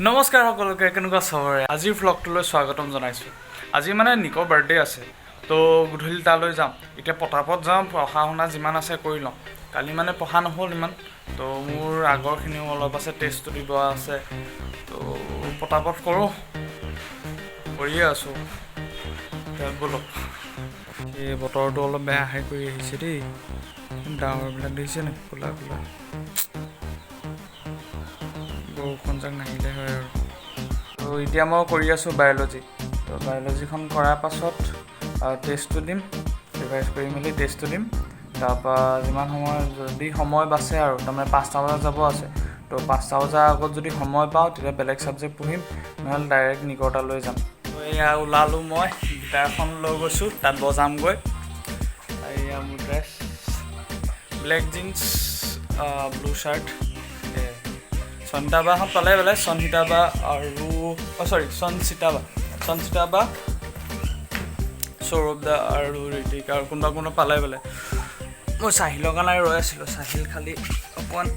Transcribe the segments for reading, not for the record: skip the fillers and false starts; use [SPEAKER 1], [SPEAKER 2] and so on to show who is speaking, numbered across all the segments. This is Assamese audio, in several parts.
[SPEAKER 1] নমস্কাৰ সকলোকে, কেনেকুৱা চবৰে? আজিৰ ভ্লগটোলৈ স্বাগতম জনাইছোঁ। আজি মানে নিকৰ বাৰ্থডে আছে, তো গধূলি তালৈ যাম। এতিয়া পটাপট যাওঁ, পঢ়া শুনা যিমান আছে কৰি লওঁ। কালি মানে পঢ়া নহ'ল ইমান, তো মোৰ আগৰখিনিও অলপ আছে, টেষ্টটো দিব আছে, তো পটাপট কৰোঁ, কৰিয়ে আছোঁ। এতিয়া ব'লক। এই বতৰটো অলপ বেয়াহে কৰি আহিছে দেই। ডাৱৰবিলাক দেখিছে নে, ক'লা ক'লা। বৰষুণ যাক নাহিলে হয় আৰু। তো এতিয়া মই কৰি আছোঁ বায়'লজি। তো বায়'লজিখন কৰাৰ পাছত টেষ্টটো দিম, ৰিভাইজ কৰি মেলি টেষ্টটো দিম। তাৰপৰা যিমান সময় যদি সময় বাচে আৰু, তাৰমানে 5টা বজাত যাব আছে, তো 5টা বজাৰ আগত যদি সময় পাওঁ তেতিয়া বেলেগ ছাবজেক্ট পঢ়িম, নহ'লে ডাইৰেক্ট নিকৰ তালৈ যাম। তো এয়া ওলালোঁ, মই গীটাৰখন লৈ গৈছোঁ, তাত বজামগৈ। এয়া মোৰ dress, black jeans, blue shirt. সন্তাবাহঁত পালে বেলেগ সন্হিতা বা আৰু, অ' চৰি, সঞ্চিতা বা, সঞ্চিতা বা, সৌৰভ দা আৰু ঋতিক আৰু কোনোবা কোনোবা পালে বেলেগ। মই চাহিলৰ কাৰণে ৰৈ আছিলোঁ, চাহিল খালি অকণমান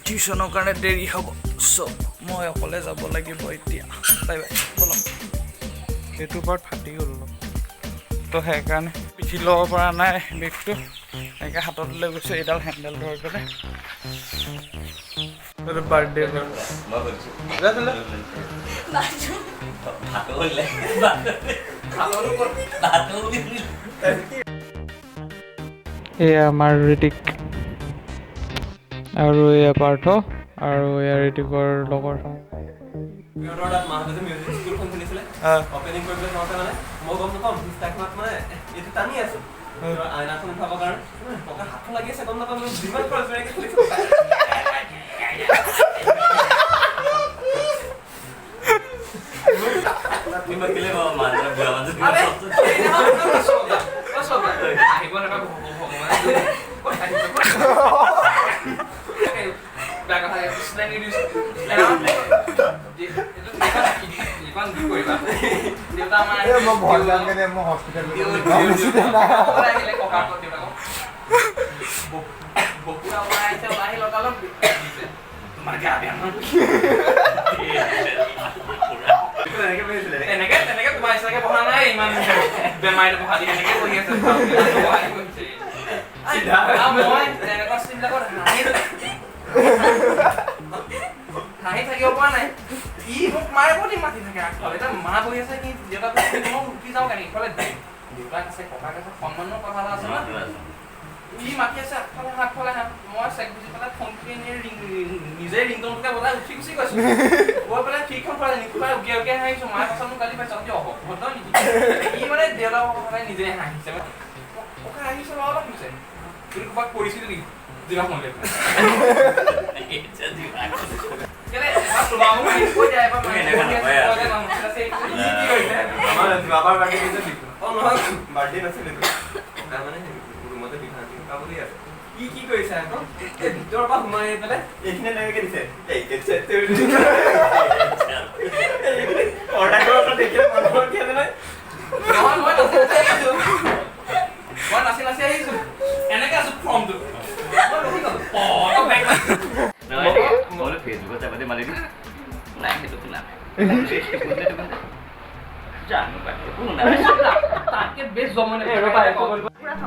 [SPEAKER 1] টিউশ্যনৰ কাৰণে দেৰি হ'ব, চ' মই অকলে যাব লাগিব এতিয়া। বাই বাই, ব'লক। সেইটো পাৰ্ট ফাটি গ'ল অলপ, তো সেইকাৰণে পিঠি ল'ব পৰা নাই বেগটো, এনেকৈ হাতত লৈ গৈছোঁ, এইডাল হেণ্ডেল ধৰি পেলাই। বাৰ্থডে।
[SPEAKER 2] মই সুধিছো। ভাতো কৰিলে, ভাতো বুলি।
[SPEAKER 1] এয়া আমাৰ ঋতিক আৰু এয়া পাৰ্থ আৰু এয়া ঋতিকৰ লগৰ।
[SPEAKER 3] সিহঁতৰ তাত মাহঁতে যে মিউজিক স্কুলখন খুলিছিলে, অপেনিং কৰিবলৈ যাওঁতে মানে মই গম নাপাওঁ, ভিষ্টাখনত মানে এইটো টানি আছো আইনাখন উঠাবৰ কাৰণে, ককা হাতখন লাগি আছে, গম নাপাওঁ। মই যিমান পাৰোঁ জোৰেকে খুলিছো।
[SPEAKER 2] কিবা কেলে বাৰু মানুহ বুঢ়া মানুহ।
[SPEAKER 4] আহিব নাপায় ভগৱানে। বেয়া কথা স্লেং। কি কৰিবা, দেউতা আমাৰ
[SPEAKER 5] মই ঘৰত যাম কেনে, মই হস্পিটেল
[SPEAKER 4] আহিলে ককাক দেউতাকক বকুৰা ওলাই আহিছে, ওলাই আহি লগালগ দিছে, তোমাৰ গা বেয়া নহয়? তেনেকে তেনেকে তোমাৰ নিচিনাকে বহা নাই, ইমান বেমাৰীটো বহা দি এনেকে বহি আছে, বহা দি বহিছে। মই তেনেকুৱা চিনবিলাকত হাঁহি হাঁহি থাকিব পৰা নাই। ই মোক মাৰে বুলি মাতি থাকে আগফালে। এতিয়া মা বহি আছে কি দেউতা, মই উঠি যাওঁ কেনেকে? ইফালে দেউতাক আছে, ককাক আছে, সন্মানৰ কথা এটা আছে ন। ই মাতি আছে আগফালে, আগফালে। মই চেক বুজি পেলাই ফোনটো এনেই ৰিং, নিজে ৰিংটনটোকে বজাই উঠি গুচি গৈছো। গৈ পেলাই খিৰিকীখন খোলা নিখোলাই উকিয়াই উকিয়াই হাঁহিছো। মায়ে পাছত মোক গালি পাইছে, অতি অভদ্ৰ নেকি ই। মানে দেউতাকৰ কথা নিজে হাঁহিছে। ককা আহিছে, অলপ আহিছে, তুমি ক'ৰবাত পৰিছিলি নেকি? জিভা শুনিলে কেলে এবাৰ তোমাৰ মোক কৈ দিয়া, এবাৰ
[SPEAKER 2] তুমি এনেকুৱা নকয় আৰু।
[SPEAKER 4] কি কৰিছে?
[SPEAKER 3] আমাৰ যোৱাবাৰ বাৰ্থডে দিছে। অ নহয়, বাৰ্থডে নাছিল এইটো, ককা মানে ৰুমতে বিঘা বুলি আছে। ই কি কৰিছে আকৌ, এই ভিতৰৰ পৰা সোমাই আহি পেলাই এইখিনি এনেকে দিছে, অৰ্ডাৰ দেখিলে মানুহৰ কি আছে নহয়।
[SPEAKER 4] নহয়, মই নাচি নাচি আহিছো, মই নাচি নাচি আহিছো, এনেকে আছো ফৰ্মটো, মই ৰখি গ'লো পটক বেগ।
[SPEAKER 2] নহয়, মই বোলো ফেচবুকত চাবতে মাৰি দিম নাই, সেইটো শুনা নাই, জানো পাই একো শুনা নাই।
[SPEAKER 4] তাতকে বেছ জমনি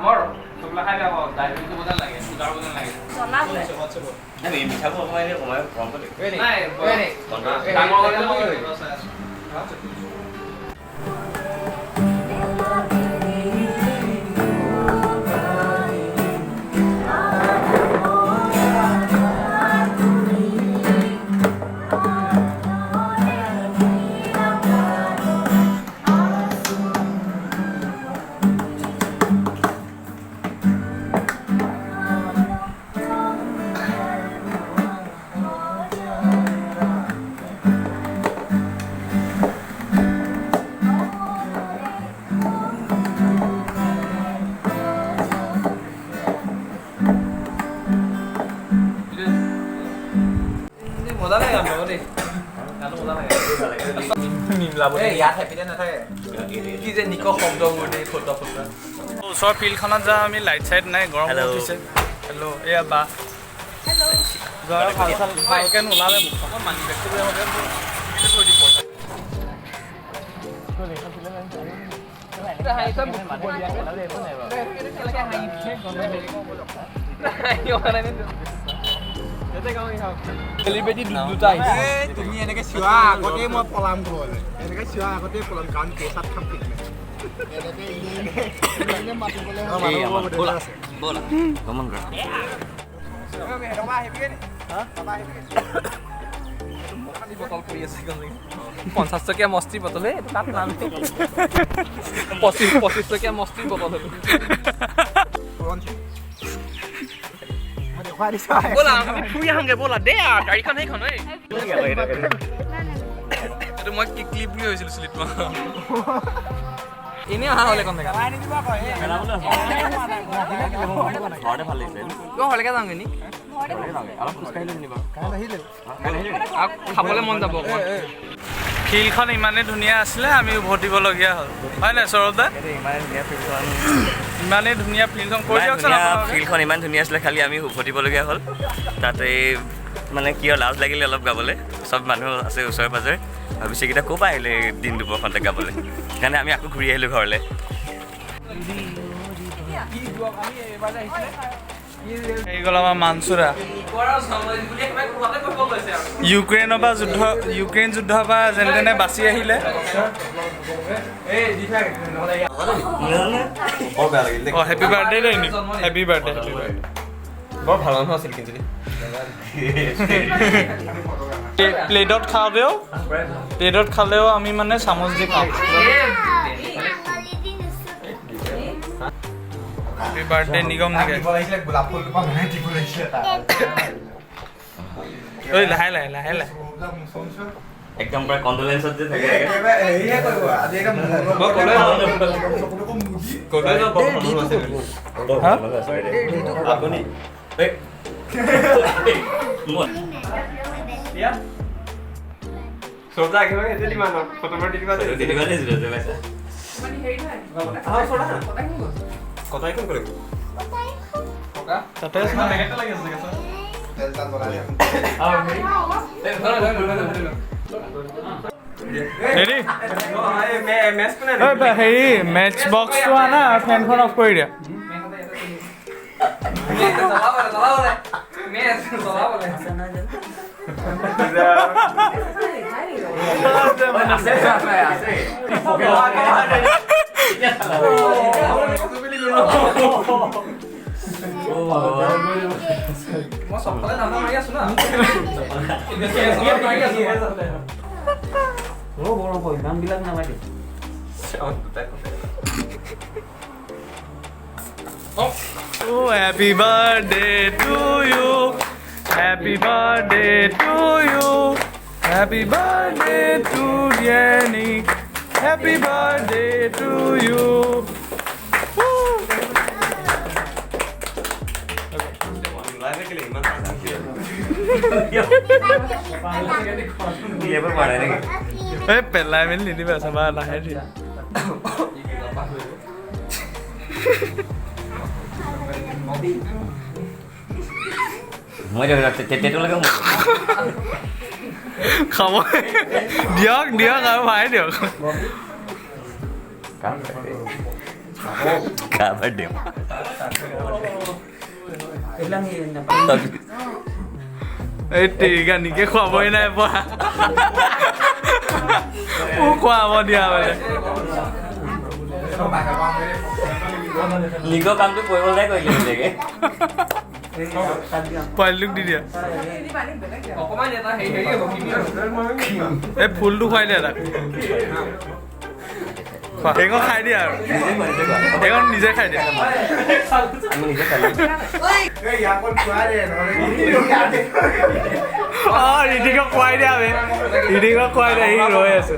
[SPEAKER 4] মই চবলা খাই বেয়া পাওঁ, ডায়েবেটিছ হ'ব যেন লাগে, চুগাৰ হ'ব যেন লাগে।
[SPEAKER 2] নাই, এই মিঠাবোৰ অকণমান এনেই কমাই কম কৰি
[SPEAKER 4] নাই, ডাঙৰ হ'লে মই মজা লাগে গানটো দেই, গানটো মজা লাগে। ইয়াত হেপিনে নাথাকে কি যে নিক শব্দবোৰ দেই, ফটোৱা ফটোৱা।
[SPEAKER 1] ওচৰৰ ফিল্ডখনত যাওঁ আমি, লাইট চাইট নাই, গৰম
[SPEAKER 2] Hello.
[SPEAKER 1] উঠিছে। হেল্ল', এয়া বা। যোৱা ভাল চাল ভালকৈ নোলালে মুখখন।
[SPEAKER 4] মানি বেগটো লৈ আহোঁতে।
[SPEAKER 5] তুমি এনেকে চিঞৰা আগতেই মই পলাম ঘৰলৈ, এনেকে চিঞৰা আগতেই পলাম, কাৰণ কেঁচাত খাম ঠিক নাই। এনেকে মাতিবলৈ
[SPEAKER 4] 50 টকীয়া মস্তিৰ বটল, তাত নাম 25 টকীয়া মস্তিৰ বটল। ব'লা আমি ফুৰি আহোঁগে, ব'লা দে গাড়ীখন সেইখন। এইটো মই ক্লিপ বুলি ভাবিছিলোঁ চুলিত। এনেই অহা হ'লে কম জেগা ঘৰলৈকে যাওঁগে নি, খাবলৈ মন যাব।
[SPEAKER 1] ফিল্ডখন ইমানেই ধুনীয়া আছিলে, আমি উভতিবলগীয়া হ'ল, হয় নাই সৌৰভ দা? ইমানেই ধুনীয়া ফিল্ডখন, কৈ দিয়কচোন।
[SPEAKER 2] ফিল্ডখন ইমান ধুনীয়া আছিলে, খালি আমি উভতিবলগীয়া হ'ল। তাতে মানে কিয় লাজ লাগিলে অলপ গাবলৈ, চব মানুহ আছে ওচৰে পাজৰে, ভাবিছে এইকেইটা ক'ৰ পৰা আহিলে দিন দুপৰখনতে গাবলৈ, সেইকাৰণে আমি আকৌ ঘূৰি আহিলোঁ ঘৰলৈ।
[SPEAKER 1] এই গ'ল আমাৰ মানচুৰা। ইউক্ৰেইনৰ পৰা যুদ্ধ, ইউক্ৰেইন যুদ্ধৰ পৰা যেনে তেনে বাচি আহিলে। অঁ, হেপী বাৰ্থডে দেই, হেপী বাৰ্থডে, হেপী বাৰ্থডে।
[SPEAKER 3] বৰ ভাল মানুহ আছিল কিন্তু।
[SPEAKER 1] প্লেটত খাওঁতেও, প্লেটত খালেও আমি মানে চামুচ দি খাওঁ। হেপী বাৰ্থডে নিগম নেকি? ঐ লাহে লাহে লাহে লাহে।
[SPEAKER 2] একদম পুৰা কণ্ডোলেন্সত যে থাকে।
[SPEAKER 1] হেৰি মেচ বক্সটো আনা আৰু ফেনখন অফ কৰি দিয়া। Oh, happy birthday to you. Happy birthday to you. Happy birthday to Yannick. Happy birthday to you. এই পেলাই মেলি নিদিবা, চাবা লাহে দিয়া। খাব দিয়ক দিয়ক আৰু ভাই দিয়ক। এই তেৰিকা নিকে খুৱাবই নাই পোৱা, মোক খুৱাব দিয়া মানে।
[SPEAKER 2] নিকৰ কামটো কৰিবলৈ কৰিলে
[SPEAKER 1] পোৱালিটোক দি দিয়া। এই ফুলটো খুৱাই দিয়া তাক, সেইখন খাই দিয়া আৰু সেইখন নিজে খাই দিয়া। অঁ, ঋতিকক খুৱাই দিয়া, ঋতিকক খুৱাই দিয়া, সি ৰৈ আছে।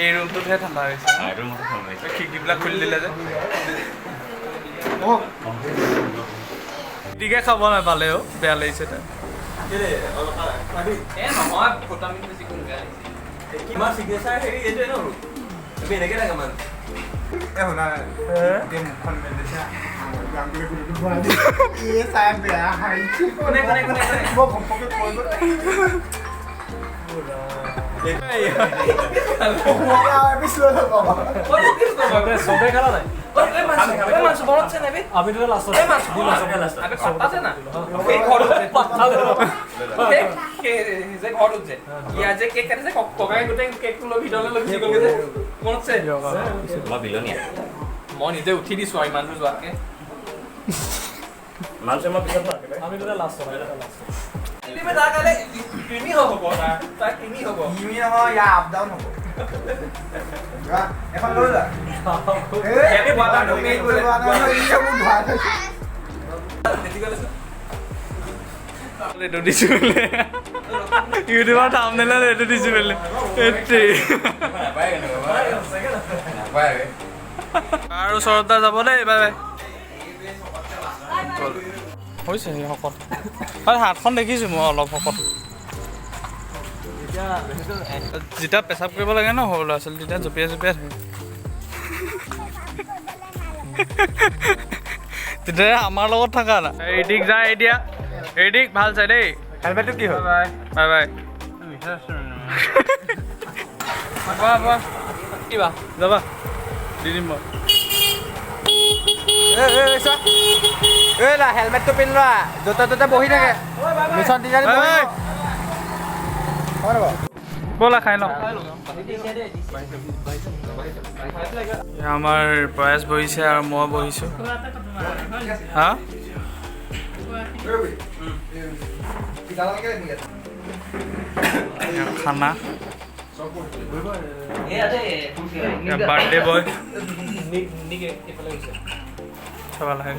[SPEAKER 1] এই ৰুমটোতহে ঠাণ্ডা হৈছে, খিৰিকীবিলাক খুলি দিলে যে। ঋতিকে খাব নাপালেও বেয়া লাগিছে তাই।
[SPEAKER 5] শুনা, গোটেই মুখখন মেলিছে, আঙুলি গুটিটো ভৰাই দিছে। এই চাই বেয়া হাঁহিছে।
[SPEAKER 4] কোনে কোনে কোনে কোনে?
[SPEAKER 5] মই ঘপককে কৈ গ'লো। এপিচ লৈ ল'ব।
[SPEAKER 3] চবে খালা নাই?
[SPEAKER 4] মাংস মনত আছে নাই বে?
[SPEAKER 3] আমি দুটা লাষ্টত।
[SPEAKER 4] এই মাংস আবে পাত্তা আছে না সেই ঘৰটোত যে, সেই যে ঘৰটোত যে ইয়াত যে কেক কাটিছে, ককাই গোটেই কেকটো লৈ ভিতৰলৈ লৈ গুচি গ'লগৈ যে, মনত আছে?
[SPEAKER 2] মই বিলনীয়া।
[SPEAKER 4] মই নিজে উঠি দিছো আৰু ইমান দূৰ যোৱাতকে।
[SPEAKER 2] মাংস মই পিছত।
[SPEAKER 3] আমি দুটা লাষ্টত, আমি দুটা লাষ্টত।
[SPEAKER 4] তাৰ কাইলৈ কৃমি হ'ব, তাৰ কৃমি হ'ব।
[SPEAKER 5] কৃমি নহয়, ইয়াৰ আপ ডাউন হ'ব। যোৱা, এখন লৈ লোৱা।
[SPEAKER 4] Happy birthday to me বোলে।
[SPEAKER 1] এইটো দিছো বোলে ইউটিউবৰ থাম্বনেইলত, এইটো দিছো বোলে। আৰু সৌৰভ দা যাব দেই, বাই বাই। হৈছে সি শকত হয়, হাতখন দেখিছোঁ মই অলপ শকত। যেতিয়া পেচাব কৰিব লাগে ন সৰু ল'ৰা ছোৱালী, তেতিয়া জঁপিয়াই জঁপিয়াই থাকে। তেতিয়া আমাৰ লগত থাকা না। ঋতিক যায় এতিয়া, ঋতিক ভাল চাই দেই।
[SPEAKER 5] হেলমেটটো কি হ'ল?
[SPEAKER 1] Bye bye bye. বাহ বাহ,
[SPEAKER 4] কিবা
[SPEAKER 1] যাবা দি দিম মই।
[SPEAKER 5] এই হেলমেটটো পিন্ধ লোৱা, য'তে ত'তে বহি থাকে মিছন তিনিআলি।
[SPEAKER 1] বাই। ব'লা খাই লওঁ। আমাৰ প্ৰয়াস বহিছে আৰু মই বহিছোঁ। হা, খানা, বাৰ্থডে বয়। চাবা লাহে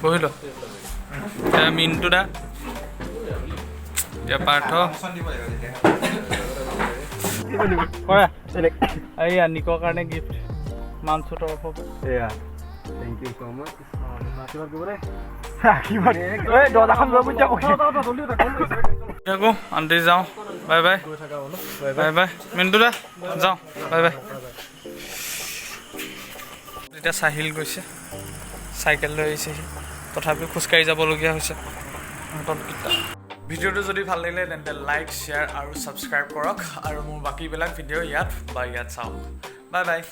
[SPEAKER 1] বহি ল। এতিয়া মিণ্টু দা, এতিয়া পাৰ্থ কৰা। এইয়া নিকৰ কাৰণে গিফ্ট মানচুৰ তৰফৰ পৰা।
[SPEAKER 5] এয়া, thank you so মাচ। আশীৰ্বাদ। এই দৰ্জাখন লৈ বুজি যাব।
[SPEAKER 1] থাকোঁ আণ্টি, যাওঁ, bye bye bye bye. Mintu দা যাওঁ, বাই বাই। এতিয়া চাহিল গৈছে, চাইকেল লৈ আহিছে সি, তথাপিও খোজকাঢ়ি যাবলগীয়া হৈছে হাততকেইটা। ভিডিঅ'টো যদি ভাল লাগিলে তেন্তে লাইক, শ্বেয়াৰ আৰু ছাবস্ক্ৰাইব কৰক আৰু মোৰ বাকীবিলাক ভিডিঅ' ইয়াত বা ইয়াত চাওক। Bye bye.